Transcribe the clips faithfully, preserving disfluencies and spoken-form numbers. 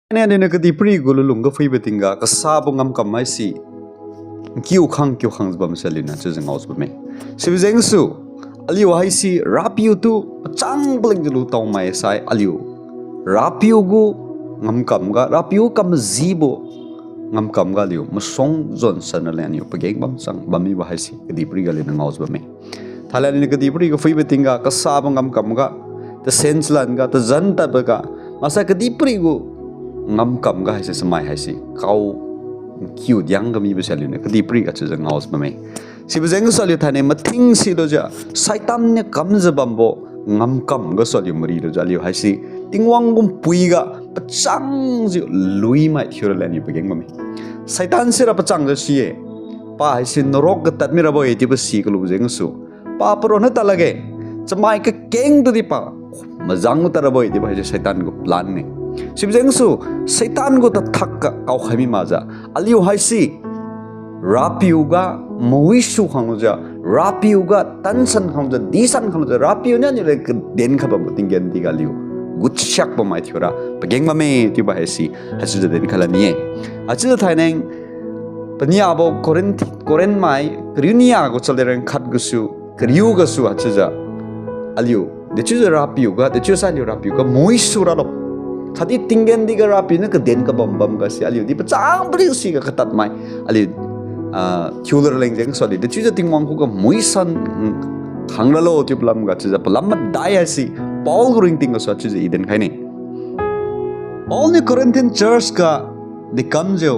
Thainai aliuniu kadihpiri gu lulung ga phuibo tingga kasabo ngamkam haise nkiu khang kiu khangjiu bamse aliuniu chiujiu ngaojiu bamme. Sibo jengsu, aliu haise Rapiu tu pachang palingjiu lutao mai sai aliu Rapiu gu ngamkam ga, Rapiu kam majibo ngamkam ga aliu masuang jonsan raleng aliu pageng bamchang bammibo haise kadihpiri ga aliuniu ngaojiu bamme. Thainai aliuniu kadihpiri ga phuibo tingga kasabo ngamkam ga, tasen chalan ga, tazan tadbo ga, maksai kadihpiri gu ngamkam ga haise chamai haise kao nkiu diang ga mibose aliuniu kadihpiri ga chiujiu ngaojiu bamme. Sibo jengsu aliu thainai mathing silujiu Satan niu kamjiu bambo ngamkam gasu aliu marilujiu aliu haise Tingwang gu npui ga pachangjiu luimai thiu raleng aliu pageng bamme. Satan sira pachangjiu si-e. Pa haise narok ga tadmi rabo-e chiubo si kalubo jengsu, pa paronna tad lakge. Chamai kakeng tudi pa majang tad rabo-e chiubo haise Satan gu plan ne. Sibo jengsu Satan gu tathak ga kaokhai mi makjiu aliu haise Rapiu ga mawisu khanglujiu, Rapiu ga tansan khanglujiu, disan khanglujiu, Rapiu niu aliuleng kaden kha bambo tinggen di ga aliu gutsiak bammai thiura pageng bamme chiubo haise haichiujiu denkhai lani-e. Haichiujiu thainai paniabo Corinth, Corinth mai kariu nia gu chalad riang khat gasu kariu gasu haichiujiu aliu dechiujiu Rapiu ga, dechiusai aliu Rapiu ga mawisu ralo, khatdi tinggen di ga Rapiu niu kaden kabam bam gase aliu di pachang paliu siga katadmai aliu, ah, thiu raleng jengsu aliu dechiujiu Tingwang khuga mawisan, mm, khang ralo chiubo lamga chiujiu palam madai haise Paul gu ringting gasu chiujiu i denkhaine. Paul niu Corinthian church ga dekamjiu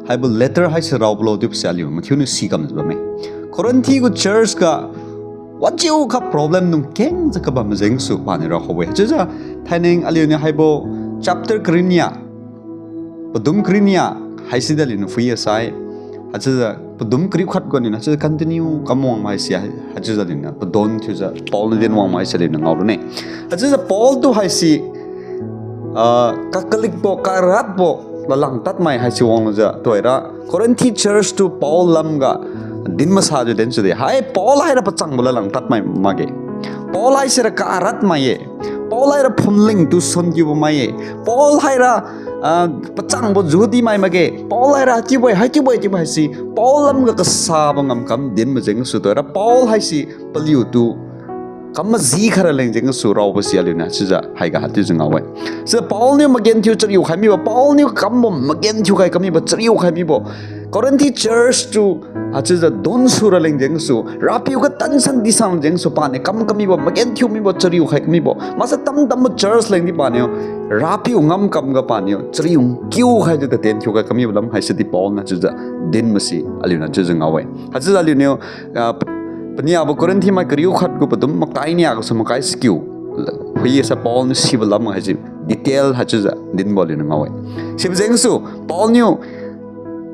haibo letter haise raobolo chiubose aliu mathiuniu si kamjiu bamme. Corinth gu church ga wajiukha problem nung kengjiu kabam jengsu paniu raokhaobo-e. Chiujiu thainai aliuniu haibo chapter kariu nia, padum kariu nia haisi da aliuniu phui-e sai, haichiujiu padum kariu khat ganiu haichiujiu continue kam wang mai si, haichiujiu aliuniu padon thiujiu Paul niu din wang mai si aliuniu ngaolune. Haichiujiu Paul tu haise, ah, kakalikbo, karatbo lalang tadmai haise wanglujiu tuhoira Corinth church tu Paul lamga din masajiu densu de. Hai Paul haira pachangbo lalang tadmai makge. Paul haisira karatmai-e. Paul haira phumling tu sun kiubo mai-e. Paul haira, ah, pachangbo judi mai makge. Paul haira haichiubo-e, haichiubo-e chiubo haise Paul lamga kasabo ngamkam din majengsu tuhoira Paul haise paliutu kam maji kha raleng jengsu raobo si aliuniu haichiujiu haiga haichiujiu ngao-e. Chiujiu Paul niu magenthiu chariu khai mibo, Paul niu kambo magenthiu khai kamibo chariu khai mibo, Corinth church tu haichiujiu donsu raleng jengsu, Rapiu ga tansan disan jengsu paniu kam kamibo, magenthiu mibo, chariu khai kamibo, maksai tamtambo church lengdi paniu Rapiu ngamkam ga paniu chariu nkiu khaijiu tatien thiu khai kamibo lam haisi di Paul niu chiujiu din masi aliuniu chiujiu ngao-e. Haichiujiu aliuniu, ah, paniabo Corinth mai kariu khat gu padum makai nia gasu makai sikiu phui-e sai Paul niu sibo lam haise detail haichiujiu dinbo aliuniu ngao-e. Sibo jengsu Paul niu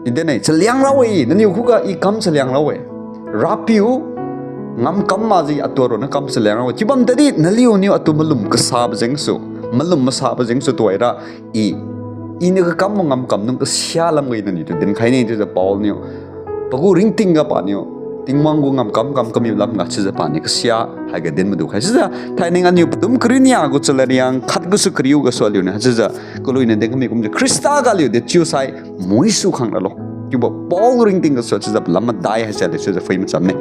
i dinne, chaliang rao-e, naniu khuga i kam chaliang rao-e. Rapiu ngamkam makjiu atu aronna kam chaliang rao-e. Chiubam tadi naliuniu atu malum kasabo jengsu, malum masabo jengsu tuhoira i, iniu kakambo ngamkam nung kasia lamga i naniutu dinkhaine chiujiu Paul niu pagu ringting ga paniu Tingwang gu ngamkam kam kami lamga chiujiu paniu kasia haiga din madu khai. Chiujiu thainai aliu padum kariu nia gu chalad riang khat gasu kariu gasu aliuniu haichiujiu kaluiniu din kami kumjiu Khrista ga aliu dechiusai mawisu khang ralo chiubo Paul ringting gasu chiujiu palam madai haise aliu chiujiu phui machamme.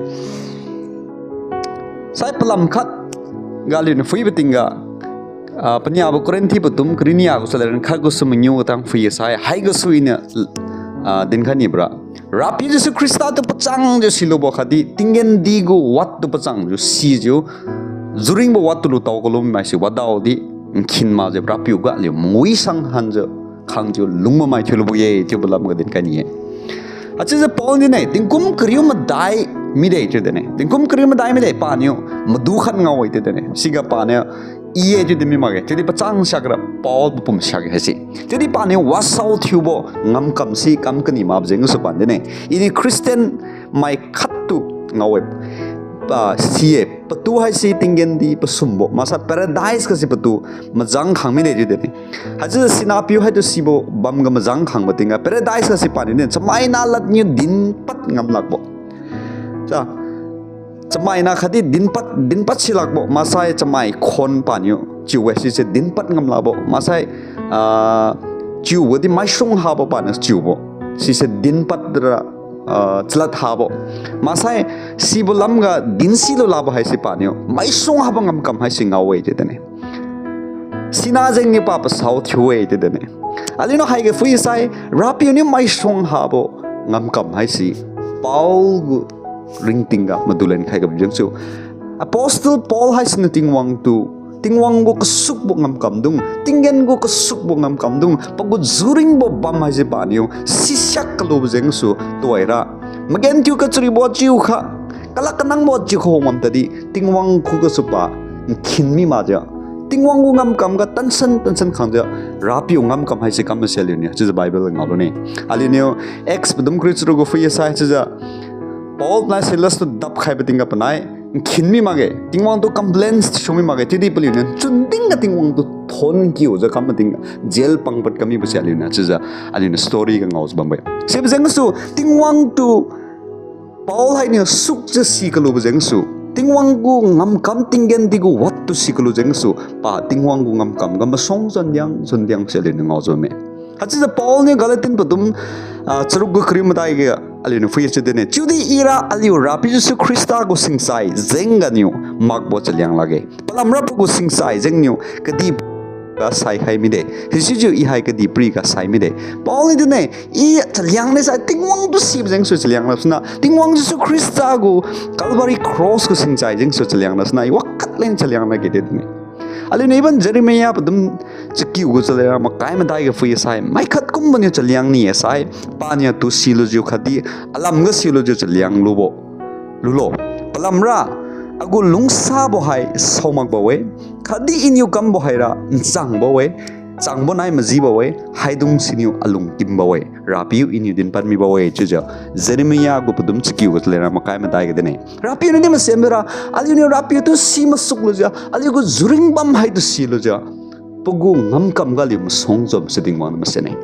Sai palam khat ga aliuniu phuibo tingga, ah, paniabo Corinth padum kariu nia gu chalad riang khat gasu mangiu katang phui-e sai, haigasu iniu, ah, dinkhai nibora, Rapiu Jesu Khrista tu pachangjiu silubo khatdi tinggen di gu wat tu pachangjiu sijiu, juringbo wat tu lutao kalu maise wadaodi nkhin makjiu Rapiu ga aliu mawi sang hanjiu khangjiu lungmamai thiulubo-e chiubo lamga dinkhai ni-e. Haichiujiu Paul niu ne, tingkum kariu madai mide chiu dinne. Tingkum kariu madai mide paniu madu khat ngao-e chiu dinne. Siga paniu i-e chiudi mi makge. Chiudi pachang siakra Paul papum siakge haise. Chiudi paniu wasao thiubo ngamkam si kam kani makbo jengsu pan dinne. Iniu Christian mai khattu ngao-e. Pa, si-e, patu haise tinggen di pasumbo, maksai paradise gase patu majang khang mide chiu dinne. Haichiujiu sinapiu haitu sibo bamga majang khangbo tingga paradise gase paniu din chamaina ladniu dinpad ngam lakbo. Cha, chamaina khatdi dinpad, dinpad si lakbo, maksai chamai khon paniu chiu-e sise dinpad ngam lakbo, maksai, ah, chiubo di maisuang habo paniu chiubo. Sise dinpad ra, ah, chalad habo. Maksai sibo lamga dinsi lulabo haise paniu maisuang habo ngamkam haise ngao-e chiu dinne. Sina jengniu pa pasao thiu-e chiu dinne. Aliuniu haiga phuisai, Rapiu niu maisuang habo ngamkam haise Paul gu ringting ga madulen khai gabi jengsu. Apostle Paul haisiniu Tingwang tu, Tingwang gu kasukbo ngamkam dung, tinggen gu kasukbo ngamkam dung, pagu juringbo bam haise paniu sisiak kalubo jengsu tuhoira. Magenthiu kacharibo chiukha, kalak kanangbo chiukha hongwam tadi, Tingwang khugasu pa nkhin mi makjiu, Tingwang gu ngamkam ga tansan tansan khangjiu, Rapiu ngamkam haise kam mase aliuniu chiujiu Bible ngaolu ne. Aliuniu Acts padum kariu charuk gu phuisai chiujiu, Paul nai Silas tu dapkhaibo tingga panai nkhin mi makge, Tingwang tu complaints thiu mi makge, chiudi paliuniu chunding ga Tingwang tu thon kiujiu kam mating jail pangpad kamibo se aliuniu chiujiu, aliuniu story ga ngaojiu bambo-e. Sibo jengsu Tingwang tu Paul hainiu sukjiu si kalubo jengsu, Tingwang gu ngamkam tinggen di gu wat tu si kalu jengsu, pa Tingwang gu ngamkam ga masuang jondiang jondiang se aliuniu ngaojiu bamme. Haichiujiu Paul niu Galatian padum, ah, charuk gu kariu madai ga aliuniu phui chiu dinne. Chiudi ira aliu Rapiu Jesu Khrista gu singchai jeng ganiu makbo chaliang lakge. Palamra pagu singchai jengniu kadihga saikhai mide, hisijiu I hai kadihpiriga sai mide. Paul niu dinne, I chaliang nisai Tingwang tu sibo jengsu chaliang lasuna, Tingwang Jesu Khrista gu Calvary Cross gu singchai jengsu chaliang lasuna, I wakhat leng chaliang lakge dinne. Aliuniu even Jeremiah padum chakiu gu chaliang makai madai ga phuisai, maikhat kumboniu chaliang ni-e sai, paniu tu silujiu khatdi alamga silujiu chaliang lubo lulo. Palamra, agu lungsabo hai saomakbo-e, khatdi Iniu kambo haira nchangbo-e, changbo nai majibo-e, haidung siniu alung kimbo-e, Rapiu Iniu dinpad mibo-e chiujiu, Jeremiah gu padum chakiu gu chaliang makai madai ga dinne. Rapiu niu di masenbora, aliuniu Rapiu tu si masuklujiu, aliu gu juringbam haitu silujiu, pagu ngamkam ga aliu masuang jonse Tingwang niu masen-e.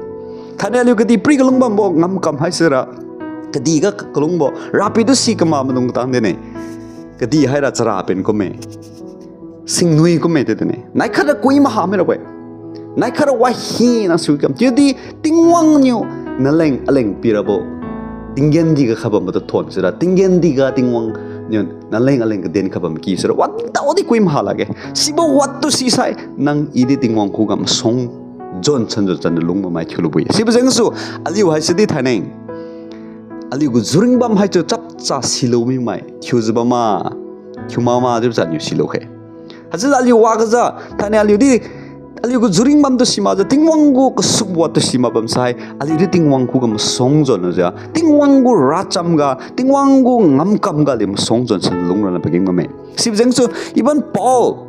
Thainai aliu kadihpiri kalung bambo ngamkam haisira, kadihga kalungbo Rapiu tu si kama maidung katang dinne. Kadih haira chara pen kumme, singnui kumme chiu dinne. Naikhat ra kui maha mirabo-e, naikhat ra wahina sui kam. Chiudi Tingwang niu naleng aleng pirabo tinggen diga khabambo tu thon sira, tinggen diga Tingwang niu naleng aleng kaden khabam ki sira, wadaodi kui maha lakge. Sibo wat tu sisai, nang I di Tingwang khuga masuang jon san jon san lung bamai thiu lubo-e. Sibo jengsu, aliu haisi di thainai aliu gu juringbam haitu chapcha silu mimai thiujiu bamma, thiu makma chiubo sa niu silu khe. Haichiujiu aliu wagajiu, thainai aliu di, aliu gu juringbam tu simakjiu, Tingwang gu kasukbo tu simak bamsai, aliu di Tingwang khuga masuang jonlujiu, Tingwang gu racham ga, Tingwang gu ngamkam ga aliu masuang jonse lungranlan pageng bamme. Sibo jengsu, even Paul,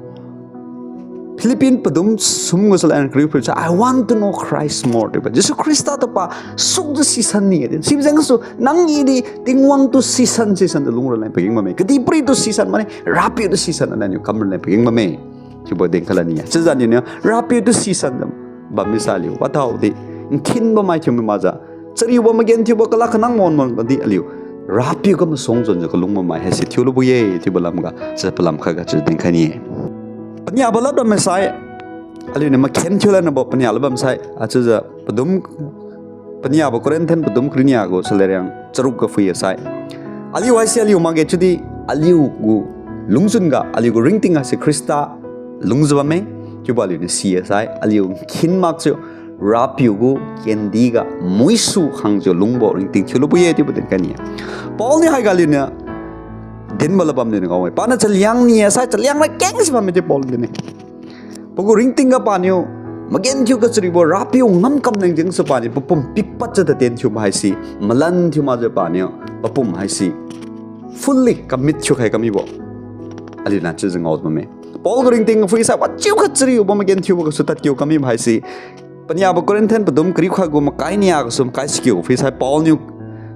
Philippian padum sum gu chalad kariu phuisai, I want to know Christ more chiubo. Jesu Khrista tu pa sukjiu sisan ni din. Sibo jengsu, nang I di Tingwang tu sisan sisan tu lungranlan pageng bamme. Kadihpiri tu sisan mane, Rapiu tu sisan aliuniu kamranlan pageng bamme. Chiubo dengkhalan ni-e. Chiujiu aliuniu Rapiu tu sisan bam misa aliu wadaodi nkhin bamai thiu mi makjiu, chariubo magenthiubo kalak kanang mon mon bamdi aliu Rapiu ga masuang jonjiu kalung bamai haise thiu lubo-e chiubo lamga, chiujiu palam khatga chiujiu dinkhai ni-e. Paniabo lad bam maisai, aliuniu makhen thiu lanbo panialo bamsai, achiujiu padum, paniabo Corinthian padum kariu nia gu chalad charuk ga phui-e sai, aliu haise aliu makge chiudi, aliu gu lungchun ga, aliu gu ringting haise Khrista lungjiu bamme, chiubo aliuniu si-e sai, aliu nkhin makjiu, Rapiu gu kendi ga muisu khangjiu lungbo ringting thiu lubo-e chiubo dinkhai ni-e. Paul niu haiga aliuniu dinbo lad bam niu ngao-e. Paniu chaliang ni-e sai, chaliang ra keng si bamme chiu Paul dinne. Pagu ringting ga paniu magenthiu kacharibo Rapiu ngamkam leng jengsu paniu papum pikpadjiu tatien thiubo haise, malan thiu makjiu paniu papum haise fully commit thiukhai kamibo aliuniu chiujiu ngao bamme. Paul gu ringting phui sai, wachiu kachariubo magenthiubo gasu tadkiu kamibo haise, paniabo Corinthian padum kariu khat gu makai nia gasu makai sikiu phui sai Paul niu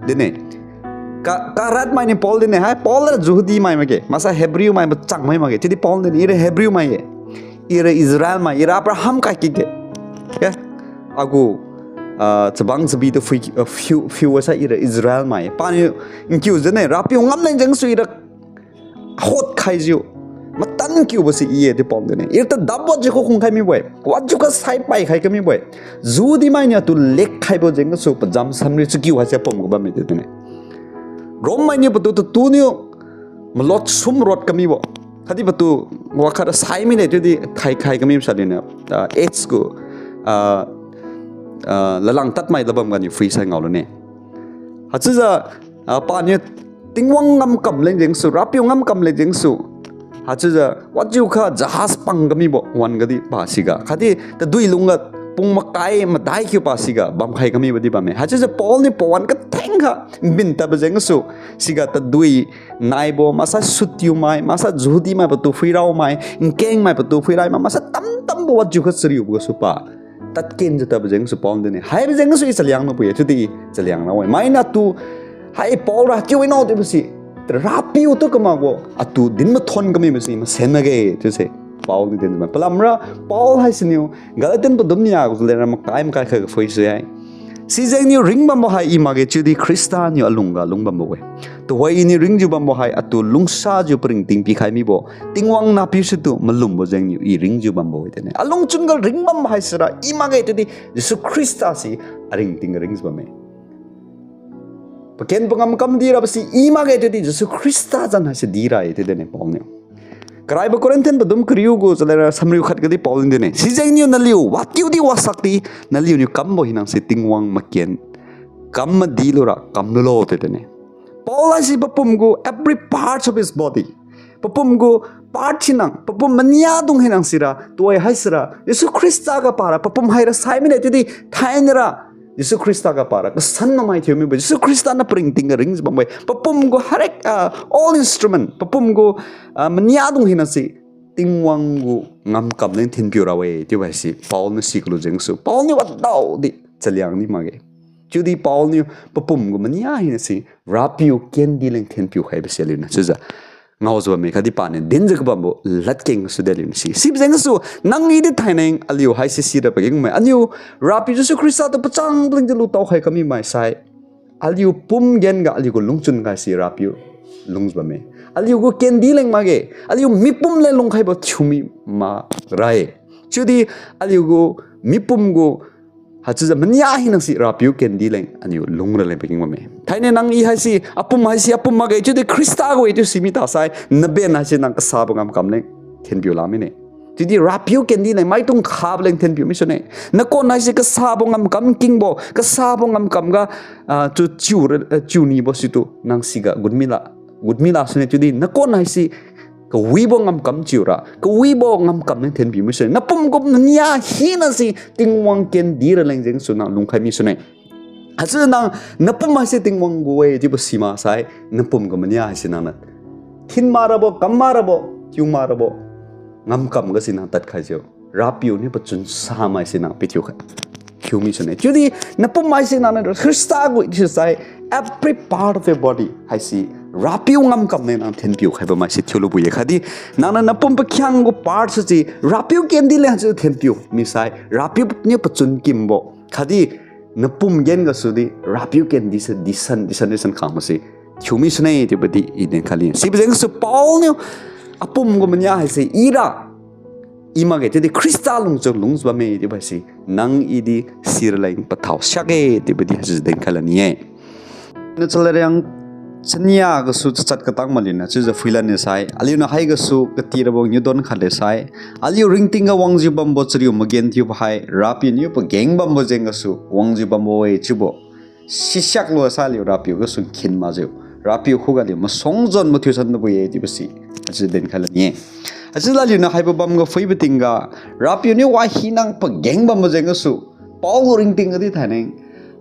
dinne. Ka, karat mainiu Paul dinne, hai Paul ra Jehudi mai makge, maksai Hebrew mai machang mai makge, chiudi Paul dinne, ira Hebrew mai-e, ira Israel mai, ira Abraham kaikik-e. Agu, ah, chabang chabi tu phui, ah, phiu, phiu sai ira Israel mai. Paniu nkiu jenne, Rapiu ngam leng jengsu ira hot khaijiu, matan kiubo si i-e chiu Paul niu dinne. Ira tadap wajiu kha khungkhai mibo-e. Wajiu kha saipai khai kamibo-e. Judi mainiu atu lekkhaibo jeng gasu pajam samri chakiu haise apum gu bamme chiu dinne. Rom mainiu patu tatu niu malot sum rot kamibo. Khatdi patu wakhat sai mine chiudi thaikhai kami sa dinne. Ah, AIDS gu, ah, ah, lalang tadmai labam ganiu phuisai ngao lune. Haichiujiu, ah, paniu Tingwang ngamkam leng jengsu, Rapiu ngamkam leng jengsu. Haichiujiu, wajiu kha jahaj pang kamibo, wan gadi pasi ga. Khatdi tadui lungga pung makai madai kiu pasi ga, bamkhai kamibo di bamme. Haichiujiu Paul niu pawan katheng kha, bin tadbo jengsu. Siga tadui naibo, masa suttiu mai, masa Jehudi mai patu phuirao mai, nkeng mai patu phuirai mai, masa tamtambo wajiu kha chariubo gasu pa tadken jiu tadbo jengsu Paul dinne. Haibo jengsu i chaliang nabo-e, chiudi i chaliang ra-e. Maina tu, hai Paul ra chiu wi no chiubo si. Rapiu tu kamakbo, atu din mathon kamibo si, masen makge, chiuse. Paul niu din ma. Palamra, Paul haisiniu, Galatian padum nia gu lera makai makai kha ga phuisui hai. Sijengniu ringbambo hai i makge chiudi Khrista niu alungga lungbambo-e. Tuhoi iniu ringjiu bambo hai atu lungsajiu paringting pikhai mibo Tingwang nahpiu situ malumbo jengniu i ringjiu bambo-e dinne. Alungchun ga ringbam hai sira i makge chiudi Jesu Khrista si aringting ga ringjiu bamme. Paken pangam kam di rabo si i makge chiudi Jesu Khrista zan haise di ra-e chiu dinne Paul niu. Karaibo Corinthian padum kariu gu chalera samriu khat gadi Paul niu dinne. Sijengniu naliu wakiudi wasak di naliuniu kambo hinase Tingwang maken kam madi lura kam lulo chiu dinne. Paul haise papum gu every parts of his body. Papum gu part hinang, papum mania dung hinang sira, tuai hai sira, Jesu Khrista ga para, papum haira sai mine chiudi thainara, Jesu Khrista ga para, kasan mamai thiu mibo, Jesu Khrista niu paringting ga ringjiu bambo-e, papum gu harek, ah, all instrument, papum gu, ah, mania dung hinase, Tingwang gu ngamkam leng thinpiu ra-e, chiubo haise, Paul niu si kalu jengsu, Paul niu wadao di, chaliang ni makge. Chiudi Paul niu papum gu mania hinase, Rapiu kendi leng thinpiu khaibo si aliuniu chiujiu ngaojiu bamme khatdi paniu dinjiu kabambo ladkeng gasu di aliuniu si. Sibo jengsu, nang i di thaineng aliu haise sira pageng mai. Aniu Rapiu Jesu Khrista tu pachang leng jiu lutao khai kami mai sai. Aliu pum gen ga aliu gu lungchun ga si Rapiu lungjiu bamme. Aliu gu kendi leng makge, aliu mipum leng lungkhaibo thiumi mara-e. Chiudi aliu gu mipum gu haichiujiu mania hinase Rapiu kendi leng aniu lungra leng pageng bamme. Thainai nang i haise, apum haise, apum makge, chiudi Khrista gu-e chiu simi ta sai, naben haise nang kasabo ngamkam leng thinpiu la mine. Chiudi Rapiu kendi leng maitung khabo leng thinpiu misune. Nakon haise kasabo ngamkam kingbo, kasabo ngamkam ga, ah, chiu, chiu, ah, chiunibo situ nang siga gunmi la, gunmi la sune chiudi nakon haise kawibo ngamkam chiura, kawibo ngamkam leng thinpiu misune. Napum gu mania hinase Tingwang kendi ra leng jengsu nang lungkhai misune. Haichiujiu nang napum haise Tingwang gu-e chiubo si maksai, napum gu mania haise nangniu thin marabo, kam marabo, thiu marabo, ngamkam ga si nang tadkhaijiu Rapiu niu pachun samai si nang pithiu khai, thiu misune. Chiudi napum haise nangniu Khrista gu-e chiusai, every part of your body haise Rapiu ngamkam leng nang thinpiu khaibo mai si thiulubo ye khatdi, nangniu napum pakhiang gu part sise Rapiu kendi leng chiu thinpiu misai, Rapiu niu pachun kimbo khatdi napum gen gasu di Rapiu kendi se disan, disan, disan khang masi thiumi sune chiubo di i dinkhai li. Sibo jengsu Paul niu apum gu mania haise ira, i makge chiudi Khrista lungchun lungjiu bamme chiubo haise, nang i di siraleng pathao siakge chiubo di haise dinkhai lani-e. Niu chalariang chania gasu chachat katang maliuniu chiujiu phuilan nisai, aliuniu haigasu katirabo niu don khat le sai, aliu ringting ga wangjiu bambo chariu magenthiubo hai Rapiu niu pageng bambo jeng gasu wangjiu bambo-e chiubo sisiak lu sai aliu Rapiu gasu nkhin makjiu, Rapiu khuga aliu masuang jon mathiusan nabo-e chiubo si haichiujiu dinkhai lani-e. Haichiujiu aliuniu haibo bamga phuibo tingga, Rapiu niu wahina pageng bambo jeng gasu, Paul gu ringting ga di thainai,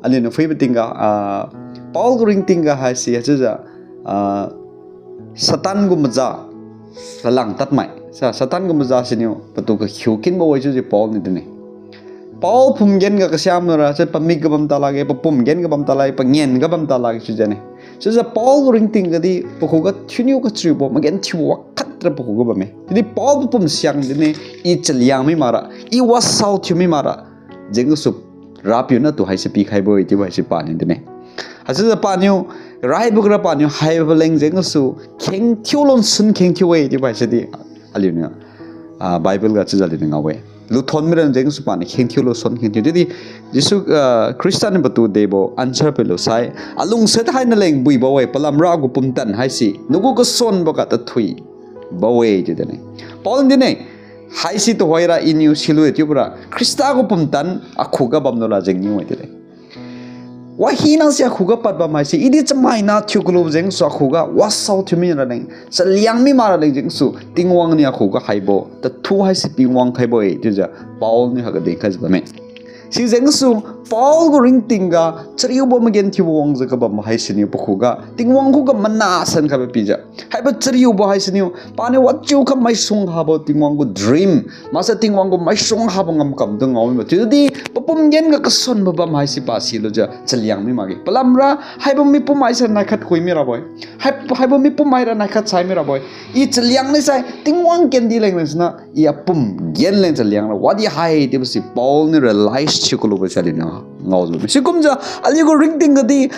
aliuniu phuibo tingga, ah, Paul gu ringting ga haise haichiujiu, ah, Satan gu maza, lalang tadmai. Sa, Satan gu maza siniu patu kakhiu kinbo-e chiujiu Paul niu dinne. Paul phumgen ga kasiam nura, chiu pamik ga bam talakge, papumgen ga bam talakge, pangen ga bam talakge chiujiu ne. Chiujiu Paul gu ringting ga di pakhuga thiuniu kachiubo magenthiubo wakhat ra pakhuga bamme. Chiudi Paul papum siang dinne, i chaliang mi makra, i wasao thiu mi makra jeng gasu Rapiu niu tu haise pikhaibo-e chiubo haise paniu dinne. Haichiujiu paniu, raibo gara paniu haibo leng jeng gasu kheng thiu lon sun kheng thiu-e chiubo haise di Aliuniu, ah, Bible ga chiujiu aliuniu ngao-e. Luthon miran jengsu paniu kheng thiulo, son kheng thiu. Chiudi Jesu, ah, Khrista niu patu debo answer pilo sai, alungsa haina leng buibo-e, palamra agu pumtan haise nagu kasonbo ga tathui bo-e chiu dinne. Paul niu dinne, haise tuhoira iniu silu-e chiubora Khrista gu pumtan akhuga bamlo la jengniu-e chiu-e. Wahina si akhuga pad bam haise, idi chamaina thiu kalu jengsu akhuga wasao thiumi raleng, chaliang mi mak raleng jengsu, Tingwang niu akhuga haibo tathu haise piwang khaibo-e chiujiu Paul niu haiga dinkhaijiu bamme. Sijengsu Paul gu ringting ga chariubo magenthiubo wangjiu kabam haisiniu pakhuga Tingwang khuga mana san khaibo pijiu, haibo chariubo haisiniu paniu wachiu kha maisuang habo Tingwang gu dream, maksai Tingwang gu maisuang habo ngamkam tu ngao mibo chiudi papum gen ga kasonbo bam haise pa silujiu chaliang mi makge. Palamra haibo mipum haise naikhat khui mirabo-e. Hai, haibo mipum haira naikhat sai mirabo-e. I chaliang ni sai Tingwang kendi leng leng siniu i apum gen leng chaliangra wadi hai chiubo si Paul niu realize thiu kalubo si aliuniu ngaojiu bamme. Sikumjiu aliu gu ringting gadi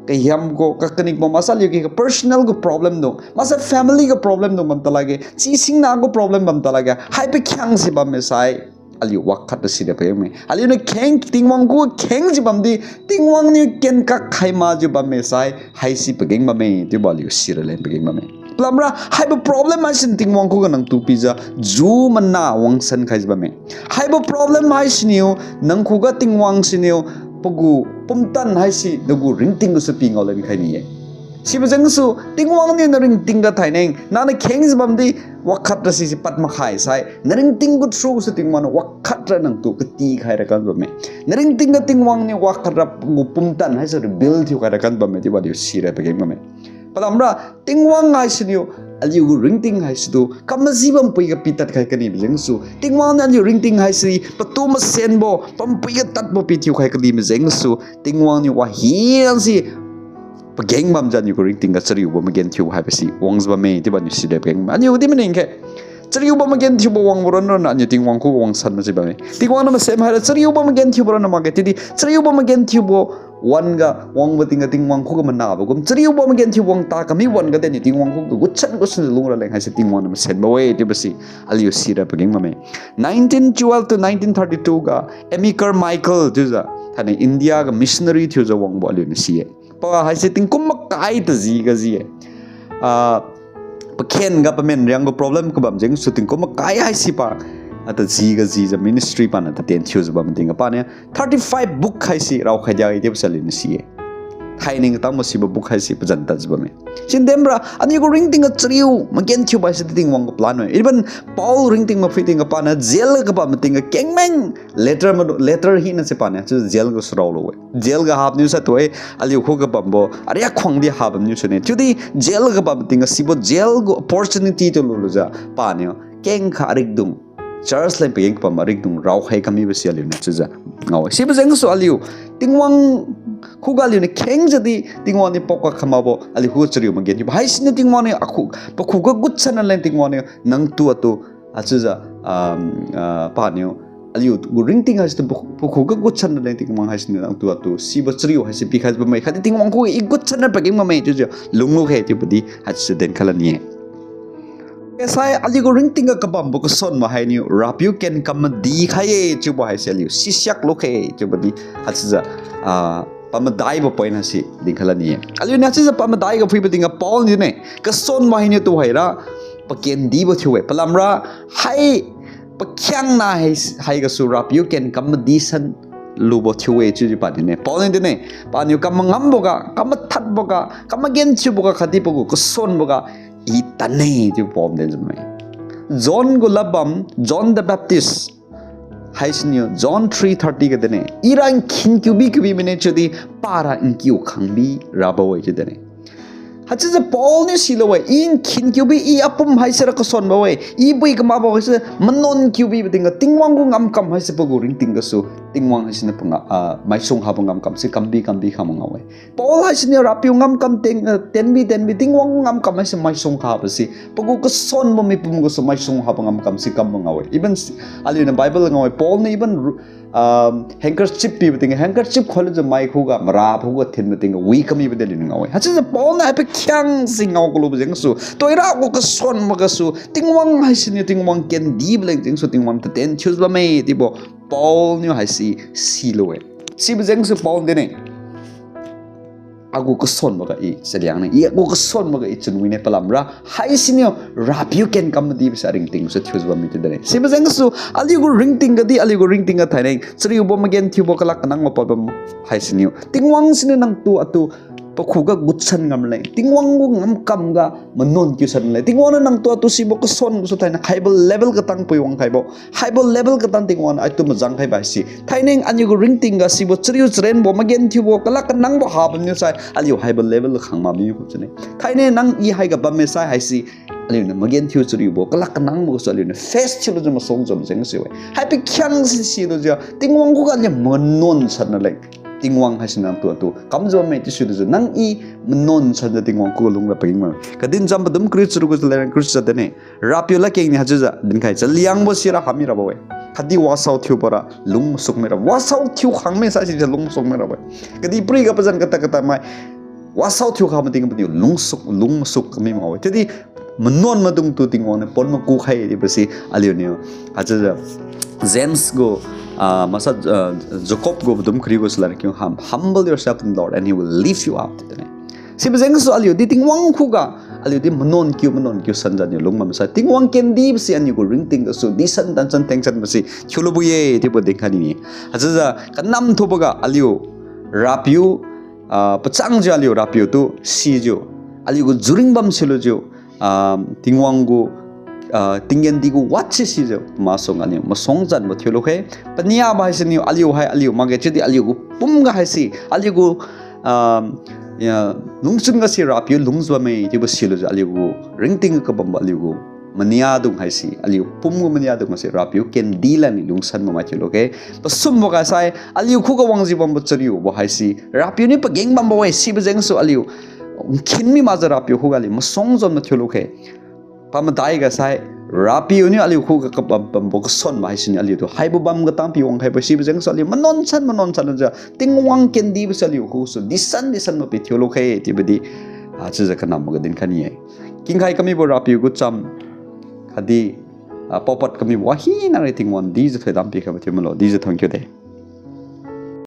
kahiambo, kakaningbo, maksai aliu gu personal gu problem dung, maksai family gu problem dung bam talakge, chi singna gu problem bam talakge, hai pakhiang si bamme sai, aliu wakhat ra sira pagengme. Aliuniu kheng, Tingwang khuga kheng si bamdi, Tingwang niu ken kakhai makjiu bamme sai, haisi pageng bamme chiubo aliu sira leng pageng bamme. Palamra haibo problem haisiniu Tingwang khuga nangtu pijiu ju mana wangsan khaijiu bamme. Haibo problem haisiniu nang khuga Tingwang siniu pagu pumtan haise nagu ringting gasu pi ngao leng khai ni-e. Sibo jengsu Tingwang niu naringting ga thaineng nangniu khengjiu bamdi wakhat ra sise pad makhai sai, naringting gu through gasu Tingwang niu wakhat ra nangtu kati khaira kan bamme. Naringting ga Tingwang niu wakhat ra gu pumtan haise rebuild thiu khaira kan bamme chiubo aliu sira pageng bamme. Palamra Tingwang haisiniu aliu gu ringting haisitu kamaji bampui ga pitad khai kanibo jengsu, Tingwang niu aliu ringting haise patu masenbo bampui ga tadbo pithiu khai kanibo jengsu, Tingwang niu wahina si pageng bamjiu aliu gu ringting ga chariubo magenthiubo haibo si wangjiu bamme chiubo aliu sira pageng bamme. Aliu di maning khe chariubo magenthiubo wangbo ron ron aniu Tingwang khuga wangsan maji bamme. Tingwang niu masem haira chariubo magenthiubo ron makge, chiudi chariubo magenthiubo wan-ga wangbo tingga Tingwang khuga manabo kum, chariubo magenthiubo wangta kami wan-ga deniu Tingwang khuga gutsan gutsan lungra leng haise Tingwang niu masenbo-e chiubo si aliu sira pageng bamme. Nineteen twelve to nineteen thirty-two ga Amy Carmichael chiujiu thainai India ga missionary thiujiu wangbo aliuniu si-e. Pa haise tingkum makai taji ga ji-e. Ah, pakhen ga pamenriang gu problem kabam jengsu tingkum makai haise pa, ah, taji ga jijiu ministry paniu tatien thiujiu bam tingga paniu thirty-five book haise raokhai dia-e chiubo si aliuniu si-e. Thaining tangbo sibo book haise pazan tadjiu bamme. Sindemra aniu gu ringting ga chariu magenthiubo haise Tingwang gu plan-e. Even Paul ringting maphui tingga paniu jail ga kabam tingga kengmeng letter ma, letter hina se paniu chiu jail gasu raolo-e. Jail ga hapniu satu-e, aliu khuga bambo ariak khuangdi habamniu sune. Chiudi jail ga bam tingga sibo jail gu opportunity tu lulujiu paniu kengkha arikdung church leng pageng kabam arikdung raokhai kamibo si aliuniu chiujiu ngao-e. Sibo jengsu aliu Tingwang khuga aliuniu khengjiudi Tingwang niu paokak kha makbo aliu khuga chariu magenthiubo haisiniu Tingwang niu akhu, pakhuga gutsanna leng Tingwang niu nangtu atu, ah, chiujiu, ah, ah, paniu aliu gu ringting haisitu pakhu, pakhuga gutsanna leng Tingwang haisiniu nangtu atu sibo chariu haise pikhaijiu bamme khatdi Tingwang khuga i gutsanna pageng bamme chiujiu lunglu khe chiubo di haise denkhaila ni-e. Kasai aliu gu ringting ga kabambo kasonbo hainiu Rapiu ken kam madi khai-e chiubo haise aliu sisiak lu khe chiubo di haichiujiu, ah, pamadaibo point haise dinkhaila ni-e. Aliuniu haichiujiu pamadai ga phuibo tingga Paul niu ne, kasonbo hainiu tuhoira pakendibo thiu-e. Palamra hai pakhiangna hai, haigasu Rapiu ken kam madi san lubo thiu-e chiujiu paniu ne. Paul niu dinne, paniu kam mangamboga, kam mathadboga, kam magenthiuboga khatdi pagu kasonboga i tan-e chiu Paul dinjiu bamme. John gu ladbam, John the Baptist haisiniu John three thirty ga dinne, ira nkhin kiubi kiubi mine chiudi para nkiu khangbi rabo-e chiu dinne. Haichiujiu Paul niu silo-e, i nkhin kiubi, i apum haisera kasonbo-e, i bui kamakbo haise manon kiubibo tingga Tingwang gu ngamkam haise pagu ringting gasu Tingwang haisiniu panga, ah, maisung habo ngamkam si kambi kambi khang ngao-e. Paul haisiniu Rapiu ngamkam teng, ah, tenbi tenbi Tingwang ngamkam haisi maisung habo si. Pagu kasonbo mipum gasu maisung habo ngamkam si kambo ngao-e. Even si, aliuniu Bible ngao-e. Paul niu even ru-, um, handkerchief pibo tingga, handkerchief khoilujiu mai khuga, mara khuga thinbo tingga, wi kamibo di aliuniu ngao-e. Haichiujiu Paul niu haipakhiang si ngao kalubo jengsu, tuhoira gu kasonbo gasu, Tingwang haisiniu Tingwang kendibo leng jengsu, Tingwang taten thiujiu bamme chiubo, Paul niu haisi silu-e. Sibo jengsu Paul dinne. Agu kasonbo ga i chaliang ne, i agu kasonbo ga i chunwi ne palamra, haisiniu Rapiu ken kam madibo si aringting gasu thiujiu bamme chiu dinne. Sibo jengsu, aliu gu ringting gadi, aliu gu ringting ga thainai, chariubo magenthiubo kalak kanangbo pabam haisiniu. Tingwang siniu nangtu atu, pakhuga gutsan ngam leng. Tingwang gu ngamkam ga manuan kiusan leng. Tingwang niu nangtu atu sibo kason gasu thainai haibo level katang pui wang khaibo. Haibo level katang Tingwang niu atu majang khaibo haisi. Thainai aliu gu ringting ga sibo chariu charenbo magenthiubo kalak kanangbo habam niu sai aliu haibo level khang mamiu kum chine. Thainai nang i haiga bamme sai haisi. Aliuniu magenthiu chariubo kalak kanangbo gasu aliuniu face thiulujiu masong jom jengsu-e. Haipakhiang si silujiu Tingwang khuga aliu manuan sanna leng. Tingwang haisi nangtu atu kamjiu bamme chiu silujiu nang i manuan sanjiu Tingwang khuga lungra pageng ma. Kadincham padum kariu charuk gasu lerang kariu chat dinne. Rapiu ladkeng niu haichiujiu dinkhai chaliangbo sira hammi rabo-e. Khatdi wasao thiubora lung masukmi rabo. Wasao thiu khangmi sai sijiu lung masukmi rabo-e. Kadihpiriga pazan katad katad mai wasao thiu khang mating paniu lungsuk, lung masuk kami ma-e. Chiudi manuan maidungtu Tingwang niu pon maku khai chiubo si aliuniu. Haichiujiu James gu, ah, masa, ah, Jacob gu padum kariu gasu lerang kiu ham, humble yourself in the Lord and he will lift you up chiu dinne. Sibo jengsu aliu di Tingwang khuga, aliu di manuan kiu, manuan kiu sanjiu aliu lungbam sai Tingwang kendibo si aliu gu ringting gasu disan tansan tengsanbo si thiulubo ye chiubo dinkhai ni. Haichiujiu kanam thuboga aliu Rapiu, ah, pachangjiu aliu Rapiu tu sijiu, aliu gu juring bam silujiu, ah, Tingwang gu, ah, tinggen di gu wad si sijiu masuang aniu masong janbo thiulu khe. Paniabo haisiniu aliu hai aliu makge chiudi aliu gu pumga haisi aliu gu, ah, ya, lungchun gasi Rapiu lungjiu bamme chiubo silujiu aliu gu ringting kabambo aliu gu maniadung haisi, aliu pum gu maniadung haise Rapiu kendi lani lungsanbo mai thiulu khe. Pasumboga sai aliu khuga wangjiu bambo chariubo haise Rapiu niu pageng bambo-e, sibo jengsu aliu nkhin mi makjiu Rapiu khuga aliu masong janbo thiulu khe. Pamadaiga sai Rapiu niu aliu khuga kabam bambo kasonbo haisiniu aliutu haibo bam katang pi wang khaibo sibo jengsu aliu manuan san manuan sanlujiu Tingwang kendibo si aliu khusu disan disanbo pi thiulu khe chiubo di, ah, chiujiu kanamboga dinkhai ni-e. Kingkhai kamibo Rapiu gu cham khatdi, ah, paopad kamibo wahina ri Tingwang dijiu thoidam pikhaibo thiu malo, dijiu thonkiu de.